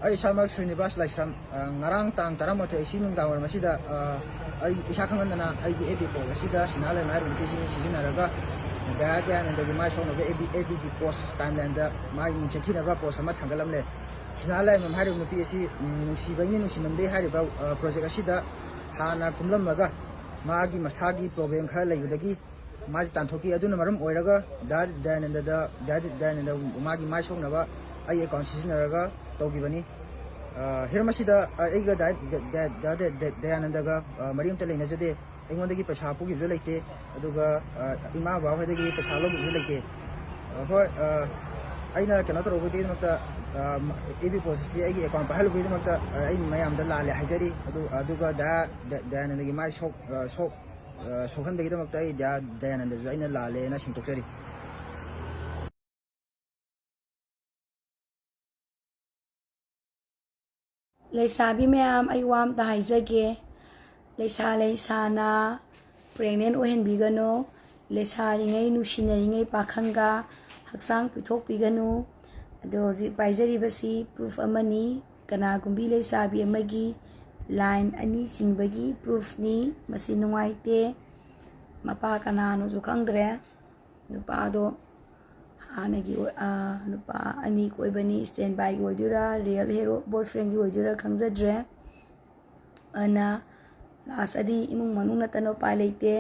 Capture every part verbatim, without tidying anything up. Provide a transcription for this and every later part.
ꯑꯩ ꯏꯁꯥꯃꯛ ꯁ꯭ꯔꯤꯅꯤꯕꯥꯁ ꯂꯥꯏꯁ꯭ꯔꯝ, ꯑ, ꯉꯔꯥꯡ ꯇꯥꯡ ꯇꯔꯥꯃꯥꯊꯣꯏ ꯑꯁꯤ ꯅꯨꯡꯗꯥꯡ ꯋꯥꯏꯔꯝ ꯑꯁꯤꯗ, ꯑ, ꯑꯩ ꯏꯁꯥ ꯈꯪꯍꯟꯗꯅ ꯑꯩꯒꯤ ꯑꯦꯐ ꯕꯤ ꯄꯣꯁ ꯑꯁꯤꯗ ꯁꯤꯅꯥ ꯂꯩꯃ ꯍꯥꯏꯔꯤꯕ ꯅꯨꯄꯤꯁꯤꯅ ꯁꯤꯖꯤꯟꯅꯔꯒ ꯗꯌꯥ ꯗꯌꯥꯅꯟꯗꯒꯤ ꯃꯥꯏ ꯁꯣꯛꯅꯕ ꯑꯦꯐ ꯕꯤ, ꯑꯦꯐ ꯕꯤꯒꯤ ꯄꯣꯁ ꯇꯥꯏꯝꯂꯥꯏꯟꯗ ꯃꯥꯒꯤ ꯃꯤꯡꯆꯠ ꯊꯤꯅꯕ ꯄꯣꯁ ꯑꯃ ꯊꯥꯡꯒꯠꯂꯝꯂꯦ꯫ ꯁꯤꯅꯥ ꯂꯩꯃ ꯍꯥꯏꯔꯤꯕ ꯅꯨꯄꯤ ꯑꯁꯤ, ꯎꯝ, ꯅꯨꯡꯁꯤꯕꯩꯅꯤ ꯅꯨꯡꯁꯤꯃꯟꯕꯩ ꯍꯥꯏꯔꯤꯕ, ꯑ, ꯄ꯭ꯔꯣꯖꯦꯛ ꯑꯁꯤꯗ ꯍꯥꯟꯅ ꯀꯨꯝꯂꯝꯃꯒ ꯃꯥꯒꯤ ꯃꯁꯥꯒꯤ ꯄ꯭ꯔꯣꯕ꯭ꯂꯦꯝ ꯈꯔ ꯂꯩꯕꯗꯒꯤ ꯃꯥꯁꯤ ꯇꯥꯟꯊꯣꯛꯈꯤ꯫ ꯑꯗꯨꯅ ꯃꯔꯝ ꯑꯣꯏꯔꯒ ꯗꯥ ꯗꯌꯥꯅꯟꯗꯗ, ꯗꯥ ꯗꯌꯥꯅꯟꯗ ꯃꯥꯒꯤ ꯃꯥꯏ ꯁꯣꯛꯅꯕ ꯑꯩꯒꯤ ꯑꯦꯀꯥꯎꯟ ꯁꯤꯖꯤꯟꯅꯔꯒ ꯇꯧꯈꯤꯕꯅꯤ꯫ ꯑ, ꯍꯤꯔꯝ ꯑꯁꯤꯗ, ꯑ, ꯑꯩꯒ ꯗꯥ, ꯗꯥ, ꯗꯥ, ꯗꯥ, ꯗꯥ, ꯗꯌꯥꯅꯟꯗꯒ, ꯑ, ꯃꯔꯤ ꯑꯝꯇ ꯂꯩꯅꯖꯗꯦ꯫ ꯑꯩꯉꯣꯟꯗꯒꯤ ꯄꯩꯁꯥ ꯄꯨꯈꯤꯕꯁꯨ ꯂꯩꯇꯦ, ꯑꯗꯨꯒ, ꯑ, ꯏꯃꯥ ꯕꯕꯥ ꯍꯣꯏꯗꯒꯤ ꯄꯩꯁꯥ ꯂꯧꯈꯤꯕꯁꯨ ꯂꯩꯇꯦ꯫ ꯑ, ꯍꯣꯏ, ꯑ, ꯑꯩꯅ ꯀꯩꯅꯣ ꯇꯧꯔꯨꯕꯒꯤꯗꯃꯛꯇ, ꯑ, ꯑꯦꯐ ꯕꯤ ꯄꯣꯁ ꯑꯁꯤ ꯑꯩꯒꯤ ꯑꯦꯀꯥꯎꯟ ꯄꯥꯏꯍꯜꯂꯨꯕꯒꯤꯗꯃꯛꯇ, ꯑ, ꯑꯩ ꯃꯌꯥꯝꯗ ꯂꯥꯜꯂꯦ ꯍꯥꯏꯖꯔꯤ꯫ ꯑꯗꯨ, ꯑꯗꯨꯒ ꯗꯥ, ꯗꯥ, ꯗꯌꯥꯅꯟꯗꯒꯤ ꯃꯥꯏ ꯁꯣꯛ-, ꯑ, ꯁꯣꯛ-, ꯑ, ꯁꯣꯛꯍꯟꯕꯒꯤꯗꯃꯛꯇ ꯑꯩ ꯗꯥ, ꯗꯌꯥꯅꯟꯗꯁꯨ ꯑꯩꯅ ꯂꯥꯜꯂꯦꯅ ꯁꯦꯡꯗꯣꯛꯆꯔꯤ꯫ ꯂꯩꯁꯥꯕꯤ ꯃꯌꯥꯝ, ꯑꯩ ꯋꯥ ꯑꯝꯇ ꯍꯥꯏꯖꯒꯦ꯫ ꯂꯩꯁꯥ ꯂꯩꯁꯥꯅ pregnant ꯑꯣꯏꯍꯟꯕꯤꯒꯅꯨ꯫ ꯂꯩꯁꯥꯔꯤꯉꯩ, ꯅꯨꯡꯁꯤꯅꯔꯤꯉꯩ ꯄꯥꯈꯪꯒ ꯍꯛꯆꯥꯡ ꯄꯤꯊꯣꯛꯄꯤꯒꯅꯨ꯫ ꯑꯗꯣ ꯍꯧꯖꯤꯛ ꯄꯥꯏꯖꯔꯤꯕꯁꯤ proof ꯑꯃꯅꯤ꯫ ꯀꯅꯥꯒꯨꯝꯕꯤ ꯂꯩꯁꯥꯕꯤ ꯑꯃꯒꯤ line ꯑꯅꯤ ꯆꯤꯡꯕꯒꯤ proofꯅꯤ꯫ ꯃꯁꯤ ꯅꯨꯡꯉꯥꯏꯇꯦ꯫ ꯃꯄꯥ ꯀꯅꯥꯅꯣꯁꯨ ꯈꯪꯗ꯭ꯔꯦ꯫ ꯅꯨꯄꯥꯗꯣ ꯍꯥꯟꯅꯒꯤ ꯑꯣꯏ-, ꯑ, ꯅꯨꯄꯥ ꯑꯅꯤ ꯀꯣꯏꯕꯅꯤ꯫ Standbyꯒꯤ ꯑꯣꯏꯗꯣꯏꯔꯥ, real hero boyfriendꯒꯤ ꯑꯣꯏꯗꯣꯏꯔꯥ ꯈꯪꯖꯗ꯭ꯔꯦ꯫ ꯑꯗꯨꯅ lastꯇꯗꯤ ꯏꯃꯨꯡ ꯃꯅꯨꯡ ꯅꯠꯇꯅ ꯎꯄꯥꯏ ꯂꯩꯇꯦ꯫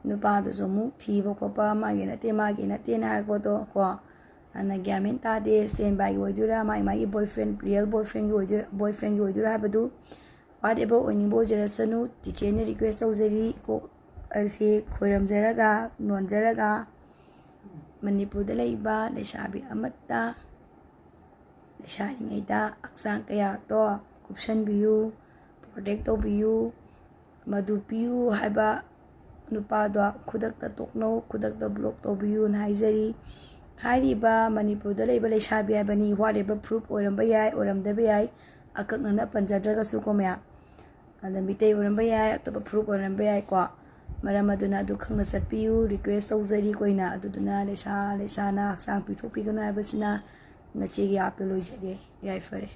ꯅꯨꯄꯥꯗꯨꯁꯨ ꯑꯃꯨꯛ ꯊꯤꯕ ꯈꯣꯠꯄ, ꯃꯥꯒꯤ ꯅꯠꯇꯦ, ꯃꯥꯒꯤ ꯅꯠꯇꯦꯅ ꯍꯥꯏꯔꯛꯄꯗꯣ ꯀꯣ, ꯑꯗꯨꯅ ꯒ꯭ꯌꯥꯟ ꯃꯦꯟ ꯇꯥꯗꯦ꯫ Standbyꯒꯤ ꯑꯣꯏꯗꯣꯏꯔꯥ, ꯃꯥꯒꯤ, ꯃꯥꯒꯤ boyfriend, real boyfriendꯒꯤ ꯑꯣꯏꯗꯣꯏ-, boyfriendꯒꯤ ꯑꯣꯏꯗꯣꯏꯔꯥ ꯍꯥꯏꯕꯗꯨ, whatever ꯑꯣꯏꯅꯤꯡꯕ ꯑꯣꯏꯖꯔꯁꯅꯨ꯫ ꯇꯤꯆꯦꯅ request ꯇꯧꯖꯔꯤ, ꯀꯣꯛ ꯑꯁꯤ ꯈꯣꯏꯔꯝꯖꯔꯒ, ꯅꯣꯟꯖꯔꯒ, ꯃꯅꯤꯄꯨꯔꯗ ꯂꯩꯕ ꯂꯩꯁꯥꯕꯤ ꯑꯃꯠꯇ ꯂꯩꯁꯥꯔꯤꯉꯩꯗ ꯍꯛꯆꯥꯡ ꯀꯌꯥꯠꯇꯣ ꯀꯨꯞꯁꯟꯕꯤꯌꯨ, protect ꯇꯧꯕꯤꯌꯨ꯫ ꯃꯗꯨ ꯄꯤꯌꯨ ꯍꯥꯏꯕ ꯅꯨꯄꯥꯗꯣ ꯈꯨꯗꯛꯇ ꯇꯣꯛꯅꯧ, ꯈꯨꯗꯛꯇ block ꯇꯧꯕꯤꯌꯨꯅ ꯍꯥꯏꯖꯔꯤ꯫ ꯍꯥꯏꯔꯤꯕ ꯃꯅꯤꯄꯨꯔꯗ ꯂꯩꯕ ꯂꯩꯁꯥꯕꯤ ꯍꯥꯏꯕꯅꯤ, whatever proof ꯑꯣꯏꯔꯝꯕ ꯌꯥꯏ, ꯑꯣꯏꯔꯝꯗꯕ ꯌꯥꯏ, ꯑꯀꯛꯅꯅ ꯄꯟꯖꯗ꯭ꯔꯒꯁꯨꯀꯣ ꯃꯌꯥꯝ꯫ ꯑꯗ ꯃꯤꯇꯩ ꯑꯣꯏꯔꯝꯕ ꯌꯥꯏ, ꯑꯇꯣꯞꯄ proof ꯑꯣꯏꯔꯝꯕ ꯌꯥꯏꯀꯣ꯫ ꯃꯔꯝ ꯑꯗꯨꯅ ꯑꯗꯨ ꯈꯪꯅ ꯆꯠꯄꯤꯌꯨ, request ꯇꯧꯖꯔꯤ ꯑꯩꯈꯣꯏꯅ꯫ ꯑꯗꯨꯗꯨꯅ ꯂꯩꯁꯥ ꯂꯩꯁꯥꯅ ꯍꯛꯆꯥꯡ ꯄꯤꯊꯣꯛꯄꯤꯒꯅꯨ ꯍꯥꯏꯕꯁꯤꯅ ꯅꯆꯦꯒꯤ ꯑꯥꯞꯇ ꯂꯣꯏꯖꯒꯦ꯫ ꯌꯥꯏꯐꯔꯦ꯫